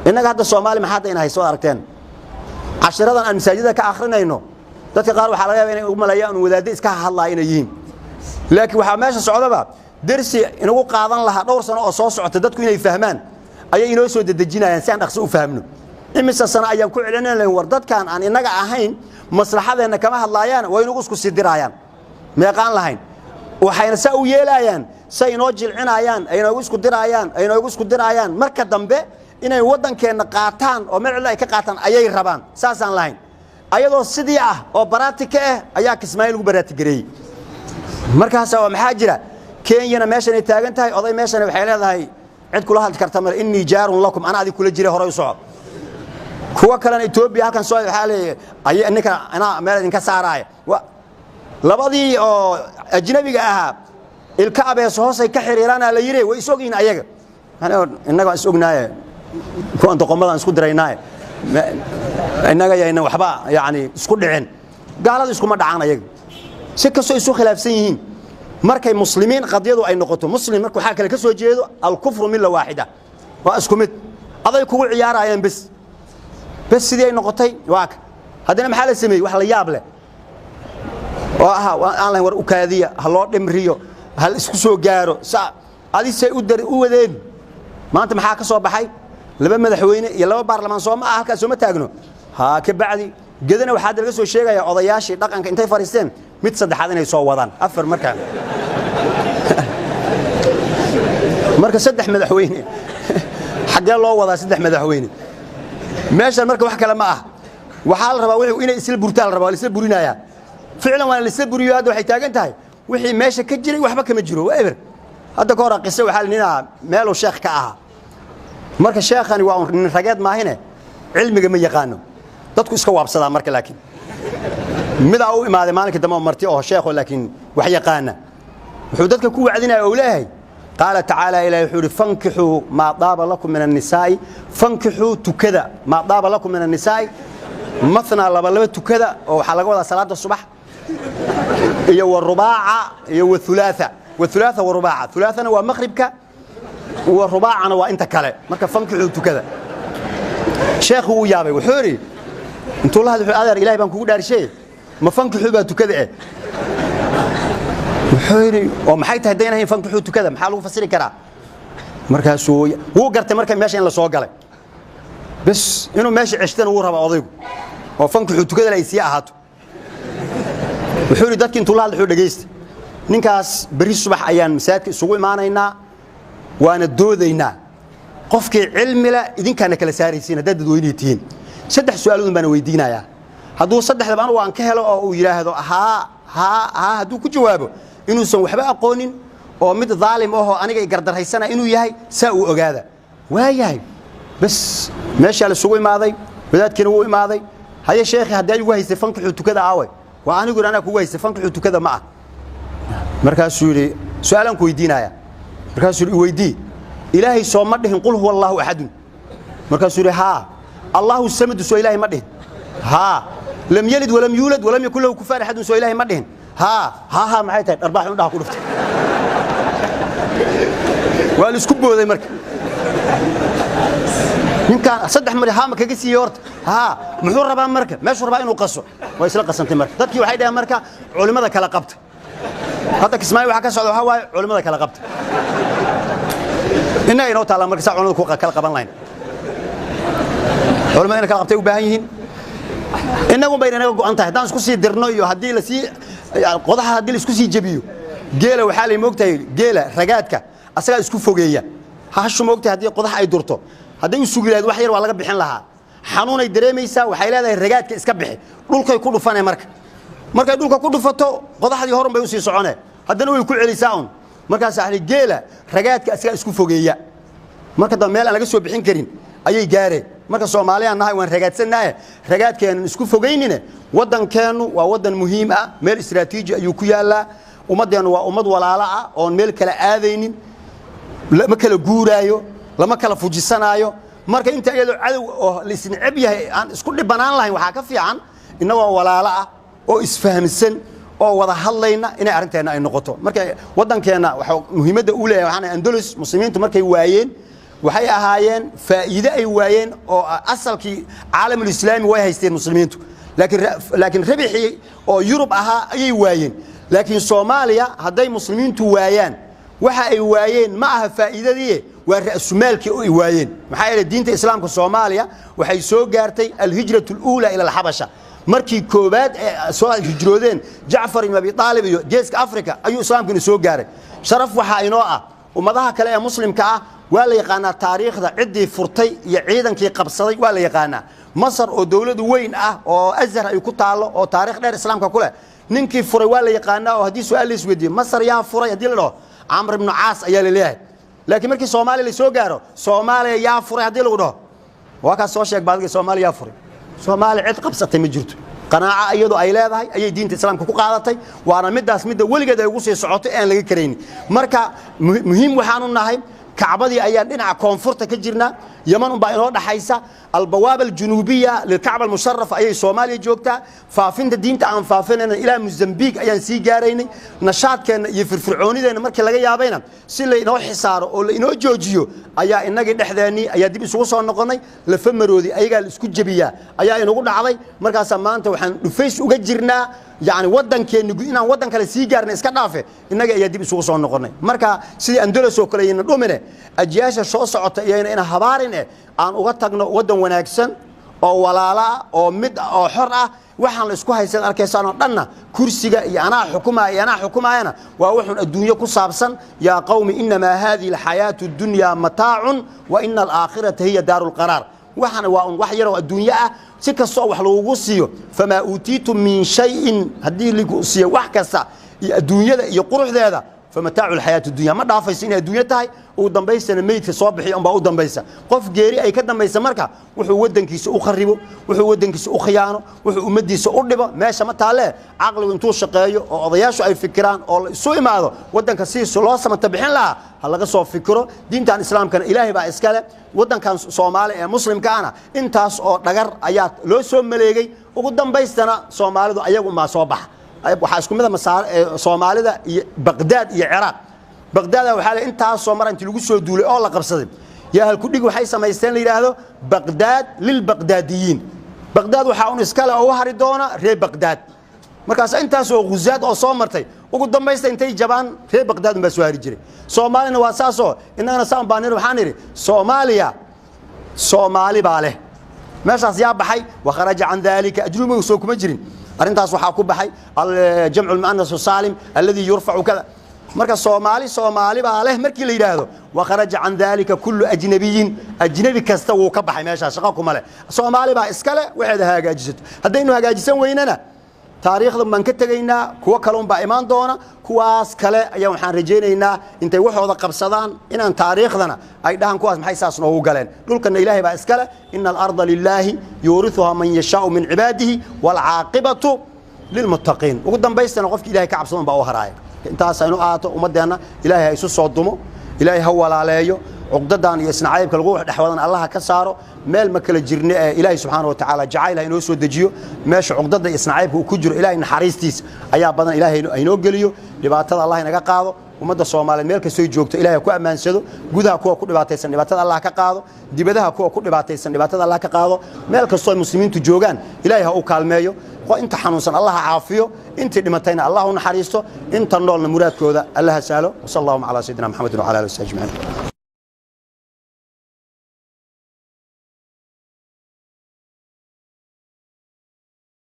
Innaga hadda Soomaali maxaa hadda ina hayso aragteen? Cashiradan aan masaajidada ka akhrinayno, dadka qaar waxaa laga yaabaa inay u maleeyaan wadaaddo iska hadlaaya inay yihiin, laakiin waxaa meesha socdaba dersi inagu qaadan lahaa dhowr sano oo soo socota dadku inay fahmaan ayay inoo soo dedejinayaan si aan dhaqso u fahmno. Imise sano ayaan ku celinin lahayn, war dadkan aan innaga ahayn maslaxadeenna kama hadlaayaan, waa inagu isku sii diraayaan meeqaan lahayn. Waxayna saa u yeelayaan, say inoo jilcinayaan, ay inoogu isku diraayaan, ay inoogu isku diraayaan, marka dambe inay waddankeenna qaataan oo meel cidla ay ka qaataan ayay rabaan. Saasaan lahayn. Ayadoo sidii ah oo baraati ka ah ayaa Kismaayo lagu baraatigareeyey. Markaas oo maxaa jira? Kenyana meeshan ay taagan tahay, oday meeshan waxay leedahay cid kula hadli karta male, innii jaarun lakum, ana adig kula jira, horay u soco. Kuwa kalena Etoobiya halkan soo waxaa leeyahay ay ninka anaa meel idinka saaraaya. Labadii oo ajnabiga ahaa ilka abeeso hoosay ka xiriiraana la yiri, way is ogyihiin ayaga. Innaga waan is ognaaye, kuwan doqomadaan isku diraynaaye, innaga yayna waxba yacni isku dhicin. Gaaladu iskuma dhacaan ayaga, si kastoo isu khilaafsan yihiin. Markay muslimiin qadiyadu ay noqoto, muslim marka waxaa kale ka soo jeedo, alkufru milla waaxida, waa isku mid, aday kugu ciyaarayaan bes bes. Sidii ay noqotay waa ka haddana maxaa la sameeyey? Wax la yaab leh oo ah aan lahayn, war ukaadiya, ha loo dhimriyo, ha la isku soo gaaro, sa adisay u dar u wadeen. Maanta maxaa ka soo baxay? Laba madaxweyne iyo laba baarlamaan. Soo ma ah? Halkaas sooma taagno? Ha ka bacdi gedana waxaa laga soo sheegayaa odayaashii dhaqanka intay fadhiisteen mid saddexaad inay soo wadaan, afar. Markaa marka saddex madaxweyne xaggee loo wadaa? Saddex madaxweyne meeshan marka wax kale ma ah. Waxaa la rabaa wixii inay isla burtaa la rabaa, waa la isla burinayaa. Ficlan waana la isla buriyo. Hadda waxay taagan tahay wixii meesha ka jiray waxba kama jiro, waa eber. Hadda ka hor qiso waxaa la ninaa meeluu sheekh ka ahaa. Marka sheekhani waa nin rageed maahine, cilmiga ma yaqaano, dadku iska waabsadaa marka. Laakiin midaa u imaaday maalinka dambe oo marti oo sheekho laakiin wax yaqaana, wuxuu dadka ku wacdinaya oo leeyahay, qaala tacaala, ilahi wuxuu yidhi, fankixuu maa daaba lakum min annisaa'i, fankixuu tukada, maa daaba lakum min annisaa'i mathnaa, laba laba tukada, oo waxaa laga wadaa salaada subax, iyo wa rubaaca iyo wa thulaatha, wa thulaatha wa rubaaca. Thulaathana waa maqribka, wa rubaacana waa inta kale. Marka fankixuu tukada. Sheekhu wuu yaabay, wuxuu yidhi intuu la hadlay, wuxuu, adeer, ilaahay baan kugu dhaarishay, ma fankixuu baa tukada eh? Wuxuu yidhi, oo maxay tahay daynahayn fankixuu tukada, maxaa lagu fasiri karaa? Markaasuu wuu gartay marka meesha in la soo galay bes, inuu meesha ceshtana wuu rabaa odaygu oo fankixuu tukada ay sii ahaato. Wuxuu yidhi dadki intuu la hadlay, wuxuu, dhegaysta, ninkaas berri subax ayaan masaajidka isugu imaanaynaa, waana doodaynaa. Qofkii cilmila idinkaana kala saaraysiin haddaad dadweynihii tihiin. Saddex su'aaloodun baana weydiinayaa. Hadduu saddexdaba anugu aan ka helo oo uu yidhaahdo haa, haa, haa, hadduu ku jawaabo, inuusan waxba aqoonin oo mid daalim ahoo aniga i gardarraysana inuu yahay saa uu ogaada. Waayahay, bas meeshaa la isugu imaaday, wadaadkiina wuu imaaday. Haye sheekhi, haddii igu haystay fankixuu tukada aawe? Waa anigu anaa kugu haystay, fankixuu tukada ma ah. Markaasuu yidhi, su'aalaan ku weydiinaya. Markaasuu yidhi, iweydii. Ilaahay soo ma dhihin qul huwa allaahu axadun? Markaasuu yidhi, haa. Allahu samadu soo ilaahay ma dhihin? Haa. Lam yalid walam yuulad walam yakun lahu kufaan axadun soo ilaahay ma dhihin? Haa, haa, haa. Maxay tahay? Dharbaax indhaha ku dhuftay, waa la isku booday. Marka ninkaan saddex mar haa ma kaga siiyey horta? Haa. Muxuu rabaa marka? Meeshuu rabaa inuu qaso. Waa isla qasantay. Marka dadkii waxay dhaheen, marka culimmada kala qabta. Hadda Kismaayo waxaa ka socda waxaa waaye culimmada kala qabta. Innaga inoo taallaa marka saa culimada ku kala qaban lahayn. Culimada inay kala qabtay u baahan yihiin. Innagun bayna inaga go'an tahay haddaan isku sii dirno iyo haddii lasii qodaxa, haddii la isku sii jebiyo geela. Waxaa lay moogtahay geela ragaadka asagaa isku fogeeya. Hashu moogtahay haddii qodax ay durto, hadday u sugi lahayd wax yar waa laga bixin lahaa. Xanuunay dareemaysaa, waxay leedahay ragaadka iska bixi, dhulkay ku dhufane. Marka markay dhulka ku dhufato, qodaxdii horun bay usii socone, haddana way ku celisaa un. Markaas ahli geela ragaadka asagaa isku fogeeya. Marka dambe meel aan laga soo bixin karin ayay gaareen. Marka Soomaaliyaan nahay, waan ragaadsannahay, ragaadkeenan isku fogaynine. Waddankeennu waa waddan muhiim ah, meel istiraatiiji ayuu ku yaallaa. Ummaddeennu waa ummad walaalo ah oon meel kala aadaynin, lama kala guuraayo, lama kala fujisanaayo. Marka inta iyadoo cadow oo laisneceb yahay aan isku dhibanaan lahayn, waxaa ka fiican innagoo walaalo ah oo isfahamsan oo wada hadlayna inay arrinteenna ay noqoto. Marka waddankeenna waxaa muhiimadda uu leeyahay waxaana Andalus muslimiintu markay waayeen Waxay ahaayeen faa'iido ay waayeen oo asalkii caalamul islaami way haysteen muslimiintu, laakiin rabixii oo Yurub ahaa ayay waayeen. Laakiin Soomaaliya hadday muslimiintu waayaan, waxa ay waayeen ma aha faa'iidadii, waa ra'sumaalkii oo ay waayeen. Maxaa yeelay diinta islaamka Soomaaliya waxay soo gaartay alhijratu aluula ila alxabasha. Markii koobaad ee soo hijroodeen Jacfar ibn Abi Aalib iyo geeska Afrika ayuu islaamkiina soo gaaray. Sharaf waxaa inoo ah ummadaha kale ee muslimka ah waa la yaqaanaa taariikhda ciddii furtay iyo ciidankii qabsaday waa la yaqaanaa. Masar oo dowlad weyn ah oo Azhar ay ku taallo oo taariikh dheer islaamka ku leh, ninkii furay waa la yaqaanaa. Oo haddii su'aal la isweydiiyo Masar yaa furay haddii la dhaho, Camr ibnu Caas ayaa la leeyahay. Laakiin markii Soomaaliya la soo gaaro, Soomaaliya yaa furay haddii lagu dhaho, waa kaas soo sheeg baadigi, Soomaaliya yaa furay? Soomaaliya cid qabsatay ma jirto. Qanaaco iyadoo ay leedahay ayay diinta islaamka ku qaadatay, waana midaas midda weligeed ay ugu sii socotay aan laga karaynin. Marka muhiim waxaanu nahay kacbadii ayaan dhinaca koonfurta ka jirnaa, Yaman unbaa inoo dhaxaysa. Albawaaba aljunuubiya lilkacba almusharafa ayay Soomaaliya joogtaa. Faafinta diinta aan faafinayna ilaa Mozambique ayaan sii gaaraynay. Nashaadkeenna iyo firfircoonideenna markii laga yaabayna si lainoo xisaaro oo lainoo joojiyo ayaa innagii dhexdeennii ayaa dib isugu soo noqonnay. Lafa maroodi ayagaa la isku jebiyaa ayaa inagu dhacday. Markaasaa maanta waxaan dhufays uga jirnaa, yani waddankeenni inaan waddan kale sii gaarna iska dhaafe, innagii ayaa dib isugu soo noqonnay. Marka sidii Andalos oo kale yayna dhumine, ajyaasha soo socota iyayna ina habaarin eh, aan uga tagno waddan wanaagsan oo walaalo ah oo mid ah oo xor ah. Waxaan la isku haysan arkaysaan oo dhanna kursiga iyo anaa xukumaya iyo anaa xukumayana waa wuxuun adduunyo ku saabsan. Yaa qawmi innamaa haadihi alxayaatu dunya mataacun wa ina alaakhirata hiya daaru lqaraar. Waxana waa un wax yaroo adduunyo ah. Si kastoo wax lagugu siiyo, famaa uutiitum min shayin, haddii lagu siiyo wax kasta iyo adduunyada iyo quruxdeeda, famataacu alxayaati dunya, ma dhaafayso inay adduunyo tahay. Ugu dambaystana meydka soo bixiyo unbaa u dambaysa, qof geeri ay ka dambaysa. Marka wuxuu waddankiisa u kharibo, wuxuu waddankiisa u khiyaano, wuxuu ummaddiisa u dhibo meesha ma taalee. Caqligu intuu shaqeeyo oo odayaashu ay fikiraan oo la isu imaado, waddanka sidiisa loo samata bixin lahaa ha laga soo fikiro. Diintan islaamkana Ilaahay baa iskale. Waddankan Soomaali ee muslimka ahna intaas oo dhagar ayaa loo soo maleegay. Ugu dambaystana Soomaalidu ayagu maa soo baxa. Waxaa isku mid ah Soomaalida iyo Baqdaad iyo Ciraaq. Baqdaada waxaa la intaasoo mar intii lagu soo duulay oo la qabsaday, yaa halkudhig waxay samaysteen la yidhaahdo Baqdaad lilbaqdaadiyiin. Baqdaad waxaa un iskale oo u hari doona reer Baqdaad. Markaas intaasoo khusaad oo soo martay, ugu dambaysta intay jabaan reer Baqdaad unbaa soo hari jiray. Soomaalina waa saasoo innagana saan baan nidhi, waxaan idhi Soomaaliya Soomaali baa leh. Meeshaas yaa baxay? Wakharaja can daalika ajnubiga soo kuma jirin arrintaas. Waxaa ku baxay jamcu lmu'anas saalim alladii yurfacu kada. Marka Soomaali Soomaali baa leh markii la yidhaahdo, wakharaja can daalika kullu ajnabiyin, ajnabi kasta wuu ka baxay meeshaas, shaqo kuma leh. Soomaali baa iska leh, waxeeda ha hagaajisato. Haddaynu hagaajisan weynana taariikhdan baan ka tegaynaa, kuwo kale unbaa imaan doona. Kuwaas kale ayaa waxaan rajaynaynaa intay waxooda qabsadaan inaan taariikhdana ay dhahaan kuwaas maxay saas noogu galeen. Dhulkanna Ilaahay baa iskale. Ina alarda lilaahi yuuriuhaa man yashaau min cibaadihi waalcaaqibatu lilmuttaqiin. Ugu dambaystana qofki Ilahay ka cabsada unbaa u haraaya. Intaas aynu ahaato ummaddeenna Ilaahay ha isu soo dumo, Ilaahay ha walaaleeyo, cuqdadan iyo isnacaybka lagu dhex wadan Allaha ka saaro. Meel ma kala jirne ee Ilaahay subxaana wa tacaala jacayl ha inoo soo dejiyo. Meesha cuqdada iyo isnacaybka uu ku jiro Ilaahay naxariistiisa ayaa badan, Ilaahay hainoo geliyo. Dhibaatada Allah inaga qaado. Ummadda Soomaaliyeed meel kastoy joogto Ilahay ha ku ammaansado. Gudaha kuwa ku dhibaataysan dhibaatada Allah ka qaado, dibadaha kuwa ku dhibaataysan dhibaatada Allah ka qaado. Meel kastoo ay muslimiintu joogaan Ilaahay ha u kaalmeeyo. Inta xanuunsan Allah ha caafiyo, intii dhimatayna Allah u naxariisto, inta noolna muraadkooda Allah ha sahlo. Wasal allahuma calaa sayidina Maxamedin wacala alihi wasaxbi ajmaciin.